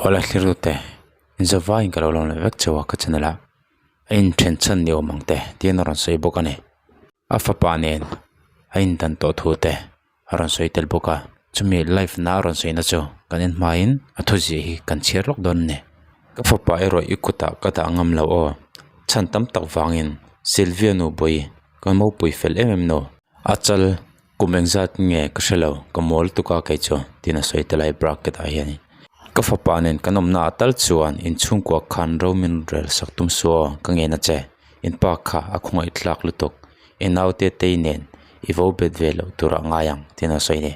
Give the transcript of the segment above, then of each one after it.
Awle thlir te inzavaiin ka lo lawm leh vek chauh a ka channel ah a inthen chhan ni awm ang te tiin a rawn sawi bawk a ni. A fapa nen a indan tawh thu te a rawn sawi tel bawk a chumi live na a rawn sawi na chu kan en hmain a thu ziah hi kan chhiar lawk dawn a ni. Ka fapa erawh i kutah ka dah ngam lo aw chhan tam tak vangin Sylvia nu bawi ka mopui fel em em nu a chal kum engzat nge ka hre lo ka mawl tuk a kei chu tiin a sawi tel a hei bracket ah hianin ka fapa nen kan awmna ah tal chuan inchhungkua khan ro min rel sak tum suh aw ka ngen a che. In pa kha a khawngaih tlak lutuk i naute tei nen i vo bet ve loh tur ah ngai ang tiin a sawi a ni.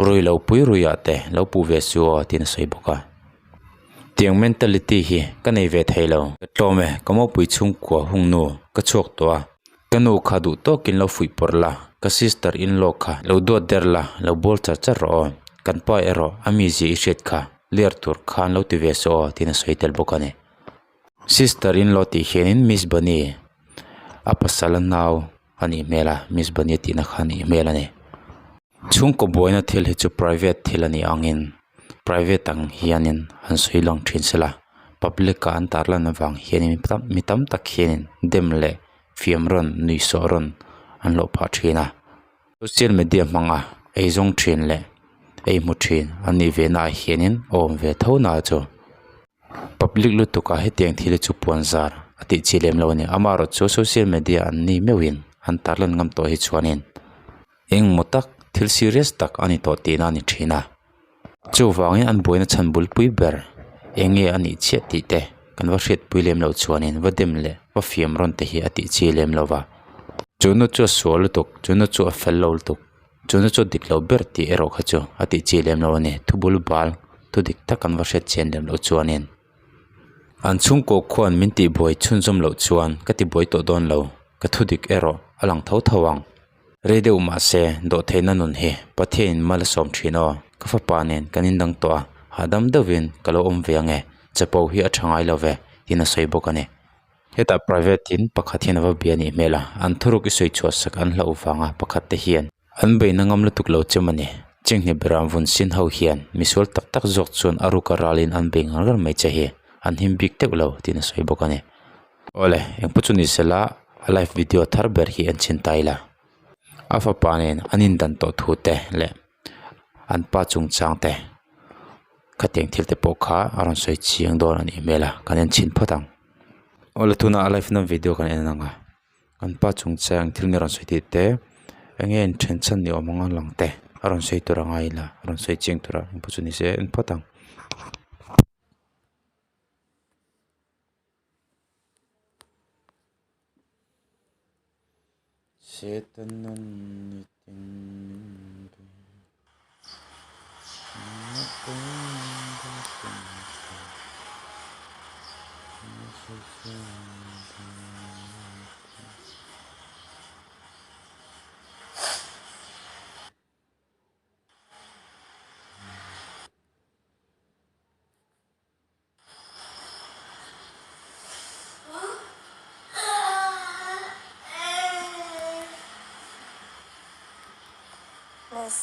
Rui lo pui rui ah te lo puh ve su aw tiin a sawi bawk a. Tiang mentality hi ka nei ve thei lo. Ka tlawm e, ka mopui chhungkua hung nu ka chhuak tawh a, ka nu kha duh tawkin lo fuih pawrh la, ka sister in law kha lo duat der la, lo bawl char char rawh aw, kan pa erawh a mizia i hriat kha ler tur khan lo ti ve suh aw tiin a sawi tel bawk a ni. Sister in law tih hianin miss bunny a pasal a nau a nih hmel a miss bunny a tihna kha a nih hmel a ni. Chhungkaw buaina thil hi chu private thil a nih angin private ang hianin an sawi lang thin sela public ah an tarlan avang hianin mi tam tak hianin dem leh fiam rawn nuihsawh rawn an hlawh phah thin a. Social media hmanga eizawng thin leh ei hmu thin an nih ve naah hianin a awm ve tho na chu public lutuk ah hetiang thil hi chu puan zar a tih chi lem lo a ni amaherawh chu social media an ni meuhin an tarlan ngam tawh hi chuanin engmaw tak thil serious tak a ni tawh tihna a ni thin a chuvangin an buaina chhan bulpui ber eng nge a nih chiah tih te kan va hriatpui lem loh chuanin va dem leh va fiam rawn te hi a tih chi lem lo va chu nu chu a sual lutuk chu nu chu a fel lo lutuk. Chu na chu dik lo ber tih erawh kha chu a tih chi lem lo a ni thu bul bal thu dik tak an va hriat chian lem loh chuanin an chhungkaw khuan min tih buai chhunzawm loh chuan ka ti buai tawh dawn lo ka thu dik erawh a lang tho tho ang rei deuh mahse dawhtheihna nun hi Pathian in mal a sawm thin aw ka fapa nen kan indang tawh a hahdam deuhin ka lo awm ve ange chapo hi a tha ngai lo ve tiin a sawi bawk a ni. Hetah private in pakhat hian a va bia anih hmel a an thuruk i sawi chhuah sak an hlauh vanga pakhat te hian an beihna ngam lutuk lo che mawni chinghne beram vun sin ho hian misual tak tak zawk chuan a ruka ralin an bei ngar ngar mai che hi an him bik teuh lo tiin a sawi bawk a ni. Awle engpawh chu ni sela a live video thar ber hi an chhin ta ila a fapa nen an indan tawh thu te leh an pa chungchang te khatiang thil te pawh kha a rawn sawi chiang dawn a nih hmel a kan en chhin phawt ang. Awle tunah a live na video kan en ang a an pa chungchang thil nge rawn sawi tih te eng nge in then chhan ni awm anga lang te a rawn sawi tur a ngai ila a rawn sawi chiang tur a engpawh chu ni se en phawt ang.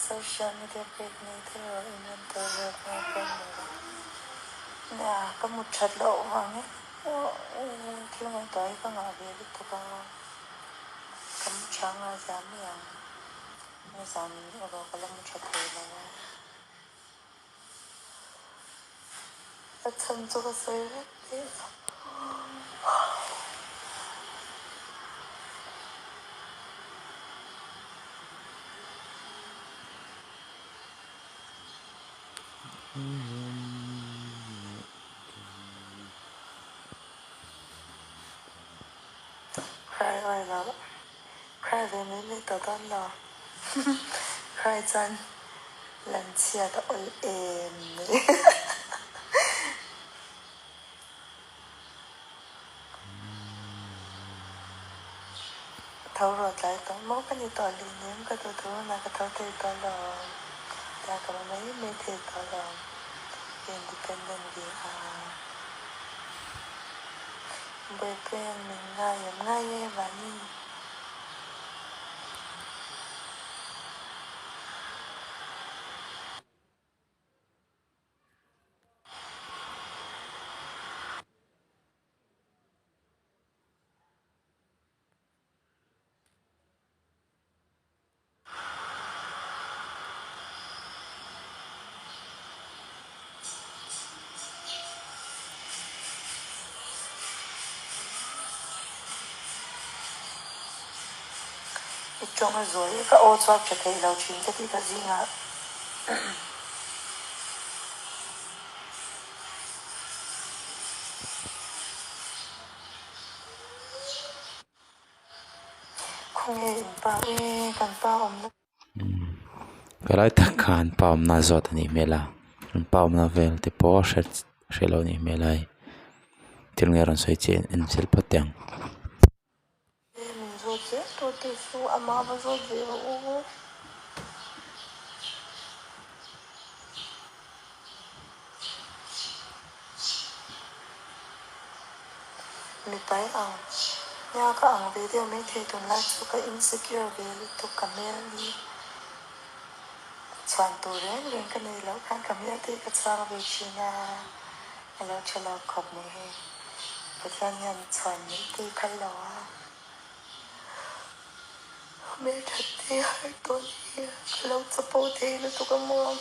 Social media pek nei te erawh in rawn tel ve nghal pawimawh lo. Nia, ka mut that loh vangin thil ngaihtuah hi ka ngah ve lutuk a, ka mu tha nghal zia mai ang. Nizan erawh ka la mu tha thei lo a. A chhan chu ka sawi vek tih a. Cry ngai lo. Cry ve mai mai tawh dawn lo. Cry chuan lan chhiat a awl em mai. Tho rawh tlai tawh maw ka ni tawh leh nem ka duh duh hunah ka tho thei tawh lo. Tia ka va mai mai thei tawh lo. Ka independent ve a. Boyfriend min ngai em ngai e mahni. I tawng a zawi ka aw chhuak tha thei lo thin ka tih ka zingah. Khawnge in pa e kan pa awmna. Ka lai tak khan pa awmna zawt a nih hmel a an pa awmna vel te pawh a hre lo a nih hmel a hei thil nge rawn sawi chiah en zel phawt teh ang. Min zawt zel tawh teh suh amah va zawt ve rawh u. Mipai ang nia ka ang ve deuh maithei tunlai chu ka insecure ve lutuk ka hmel hi chhuan tur reng reng ka nei loh khan ka hmel te hi ka chhuang ve thin a a lo tha lo khawp mai hei Pathian hian chhuan neih te hi phal lo a hmel that te har tawh hi ka lo chapo thei lutuk a maw.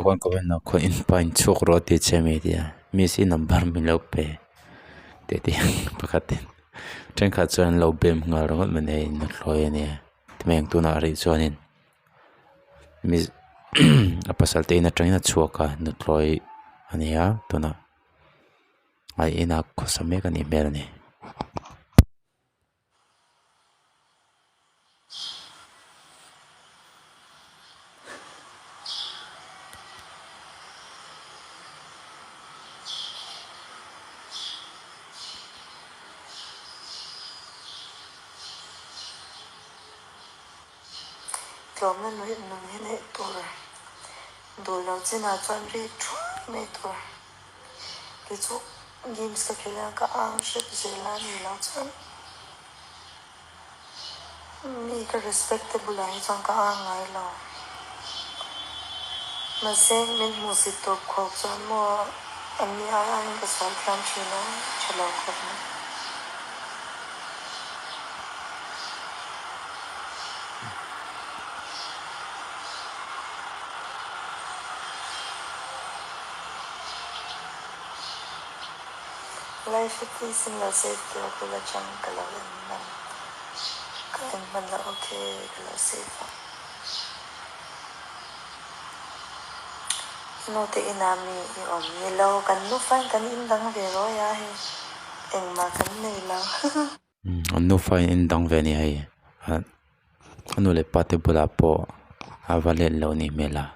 Chuan comment ah khaw in pa in chhuak rawh tih che mai tia miss i number min lo pe tih te pakhat in thenkhat chuan an lo bem nghal ringawt mai nei in a thlawi a nia timai ang tunah rih chuanin miss a pasal te in atangin a chhuak a nuthlawi a ni a tunah a inah khawsa mek a nih hmel a ni. Tlawmna nuih nun hi neih tur duh lo chinah chuan rik thuai mai tur. Tichu games ka khelh a ka ang hrep zel a ni lo chuan mi ka respect te bulah hi chuan ka ang ngai lo. Mahse min hmuh zit tawp khawp chuan maw an ni ai aiin ka sual thiam thin a tha lo khawp mai. Life hi please in lo save tur a bul atang ka lo en hman ka en hman lo ok ka lo save a I nu te inah mi i awm ni lo kan nufa in kan indang ve rawi a hei engmah kan nei lo. An nufa in indang ve a ni hei a nu leh pa te bulah pawh a va let lo a nih hmel a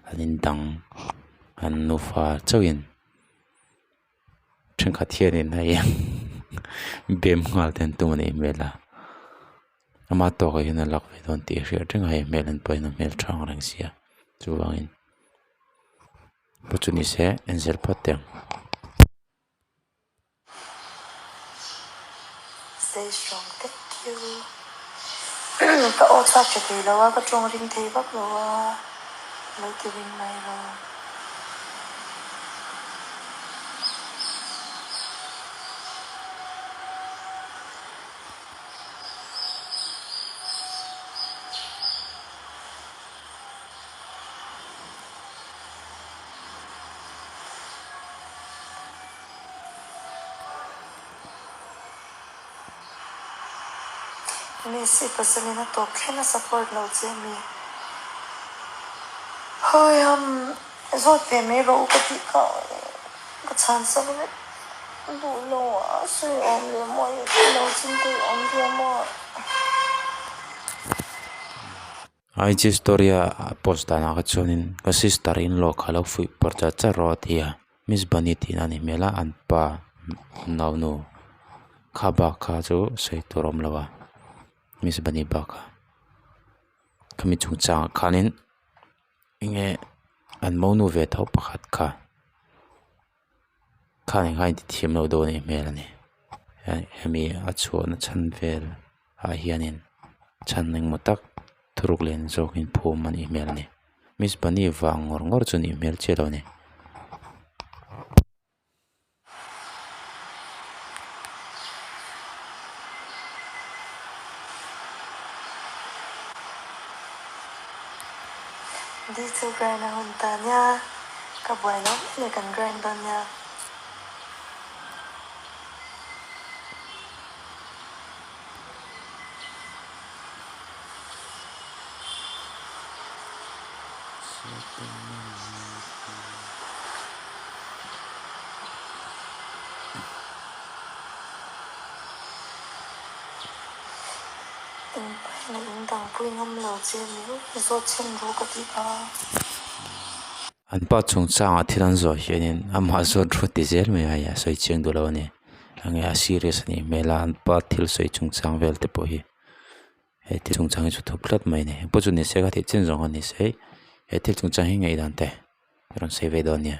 an indang an nufa chauhin thenkhat hianin hei bem nghal te an tum a nih hmel a ama tawkah hian a lak ve dawn tih a hriat reng a hei hmel en pawhin a hmel tha ang reng sia chuvangin pawh chu ni se en zel phawt teh ang. Stay strong thank you. Ka aw chhuak tha thei lo a, ka tawng ring thei vak lo a, lo ti ring mai rawh. Messi pasalin a tawp thleng a support lo che mi. Hawi ham zawt ve mai rawh u ka tih kha ka chhan sak vek duh lo a sawi awm leh maw i lo chin te i awm ve maw. IG story a post danah kha chuanin ka sister in law kha lo fuih pawr char char rawh a ti a miss bunny tih na a ni hmel a an pa naunu kha bak kha chu sawi tur a awm lo a miss bunny bak kha khami chungchangah khanin enge an monu ve tho pakhat kha khang kha in ti thiam lo deuh a nih hmel a ni hemi a chhuahna chhan vel ah hianin chhan engmaw tak thuruk lian zawkin phum a nih hmel a ni miss bunny vang ngawr ngawr chu a nih hmel chiah lo a ni. Di chu grind a hun ta nia, ka buai lo mai le kan grind dawn nia. In paina in dangpui ngam lo che mi zawt chhin ru ka ti a. An pa chungchangah thil an zawh hianin amah zawt ru ti zel mai a hei a sawi chiang duh lo a ni. Enge a serious a nih hmel a an pa thil sawi chungchang vel te pawh hi he thil chungchang hi chu thup tlat mai a ni. Engpawh chu ni se ka tih chin zawng a ni se he thil chungchang hi ngaihdan te rawn sawi ve dawn nia.